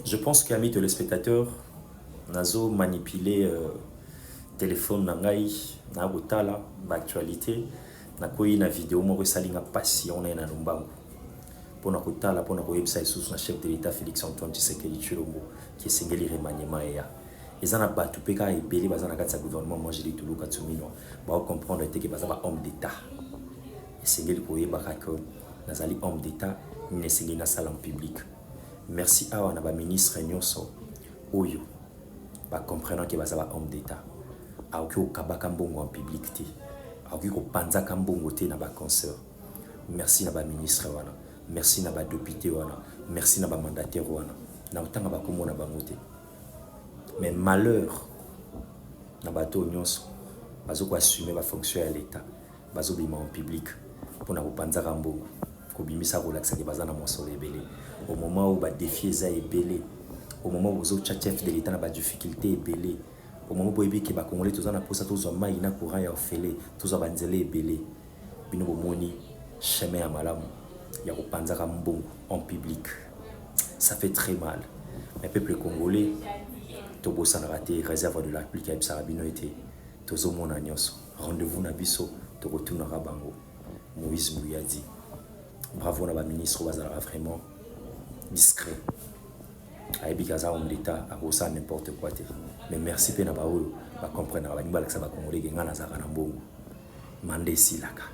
Je pense que, amis téléspectateurs, nazo manipuler téléphone na ngai, na kotala ba actualité, nakoyi na video moko esali nga mpasi yango naye na lombangu mpona kotala, mpona koyebisa lisusu na chef de l'État Félix Antoine Tshisekedi Tshilombo ki esengeli remaniement eya. Eza na bato mpe kaka ebele baza na kati ya gouvernement Mwangeli Tuluka Tsuminwa, baocomprendre te ke baza ba homme d'État. Esengeli koyebaka ke nazali homme d'État, nini esengeli nasala en public. Merci awa na baministre nyonso oyo bacomprenant ke baza ba homme d'État. Akoki kokabaka mbongo en public te, akoki kopanzaka mbongo te na baconcert. Merci na baministre wana, merci na badéputé wana, merci na bamandataire wana. Na kotanga bakombo na bango te, mais malheur na bato oyo nyonso bazokoassume bafonction ya l'État, bazobima en public mpona kopanzaka mbongo, kobimisa, kolakisaka baza na mosolo ebele au moment oyo badéfi eza ebele, au moment où ozotya chef de l'État na badifficulté ebele, au moment boyebi ke bakongolais toza na mposa tozwa mai na courant ya ofele, tozwa banzela ebele. Bino bomoni chemin ya malamu ya kopanzaka mbongo en public, ça fait très mal. Mais peuple congolais, tobosanaka te, réserve de la République ayebisaka bino ete tozomona nyonso. Rendez-vous na biso, tokotunaka bango. Moïse Muyadi, bravo na baministre oyo bazalaka vraiment discret, ayebi ke aza homme d'État, akosala n'importe quoi te. Mais merci mpe na baoyo bacomprenaka, balingi balakisa bakongolais ke ngai nazalaka na mbongo. Manda esilaka.